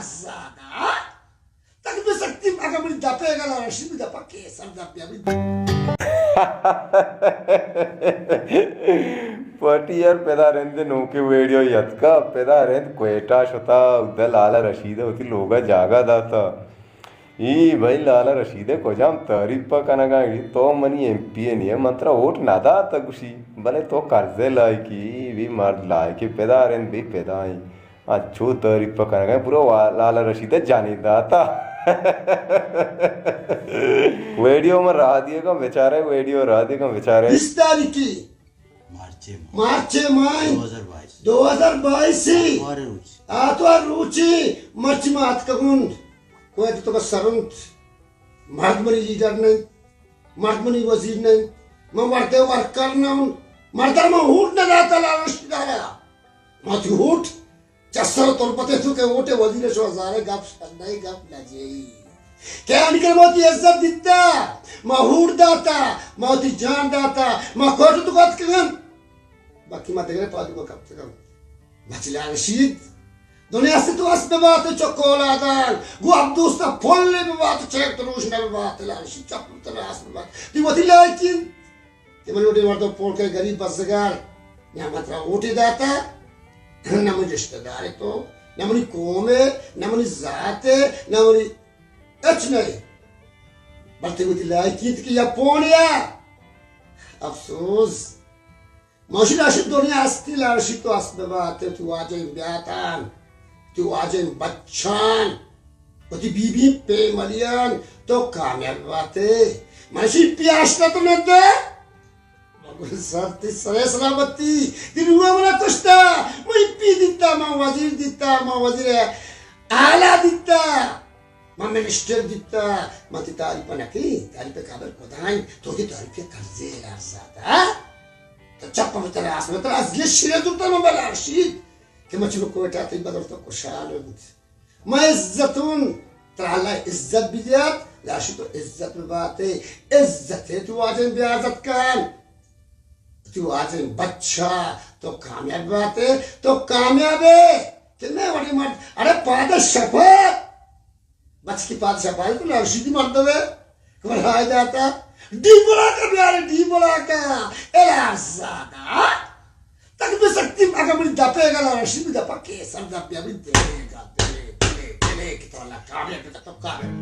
زادا، تک بہ سکتی اگہ منی دپے گلا رشید دپا کیسر دپ بیا بی۔ پارٹی یار، پدا رند نوکے ویڈیو یتکا، پدا رند کوئٹہ شتا، ادا لالا رشید وتی لوگا جاگہ داتا۔ ای بھائی، لالا رشید کجام تعریف پہ کنگا؟ ای تو منی ایم پی اے نہیں، من ترا ووٹ نہ داتا گوشی، بلے تو قرضے لائکی، ای بھی مرد لائکی، پدا رند بھی پدا ہی۔ انچو تعریف پہ کنگا، پورا وا-، لالا رشید جانی داتا۔ ویڈیو میں راہ دیے گا بیچارے، ویڈیو راہ دیے گا بیچارے۔ بیست تاریخی مارچ ماہ۔ مارچ ماہ۔ دو ہزار بائیس۔ دو ہزار بائیس۔ آتوار روچی۔ آتوار روچی مرچی ما اتکگون۔ کوئٹہ تو سرنت۔ مرد منی لیڈر نہیں۔ مرد منی وزیر نہیں۔ من مردے ورکر نہ ہوں۔ مردہ من ہوٹ نہ داتا لالا رشید آرا۔ ما تی ہوٹ چسر و تربت تو کہ ووٹ وزیر شو ہزارے گپ شنائی گپ نہ جئی۔ کہ آنی کر ما وتی عزت دیتا، ما ہوٹ داتا، ما وتی جان داتا، ما کوٹ تو کت کن۔ باقی ما دگرے پادو کو کپت کن۔ بچ لالا رشید، دنیا سے تو اس ببات چکو اولادان، گو اب دوستا پھل ببات چیک تو روش نہ ببات لالا رشید، چپ تو راس ببات۔ دی وتی لائکین۔ کہ من لوٹے مردم پونکے غریب بزگار، نہ من ترا ووٹے داتا، نہ منی رشتہ دار تو، نہ منی قوم ہے، نہ منی ذات ہے، نہ منی اچ نہیں۔ بلتے وتی لائقیت کہ یا پون یا۔ افسوس۔ موشی لاشی دنیا ہستی لاشی تو اس بباتے تو واجہ بیاتان۔ تو واجہ بچان، وتی بی بی پیملیان، تو کامیاب باتے۔ منشی پیاشتا تو ندے۔ مگو سر تی سرے سلامتی، دی روح منا کشتا۔ من پی دیتا، من وزیر دیتا، من وزیر اعلیٰ دیتا، من منسٹر دیتا، من تی تعریف نہ کی، تعریف قابل خدائیں، تو کی تعریف قرضے لرزاتا، ہاں؟ تو چپ بتر آسمان، ترا از یہ شیرے دورتا من بلا رشید، کہ من چلو کوئٹہ تی بدل تو خوشحال ہوں۔ ما عزتون، ترا اللہ عزت بدیات، لاشی تو عزت بباتے، عزت ہے تو واجن بیا عزت کن۔ تو واجن بچا، تو کامیاب باتے، تو کامیاب ہے۔ کہ میں وڑی مرد، ارے پادشاہ پاد۔ بچکی پادشاہ پاد تو لاشی دی مرد ہے۔ کہ من رائے داتا، ڈی بلاکا بیارے، ڈی بلاکا، الار زادہ۔ تک بہ سکتی اگہ منی دپے گلا رشید دپا کیسر دپ بیا بی دلے گا، دلے، دلے، دلے کہ تو اللہ کامیاب بکا، تو کامیاب بکا۔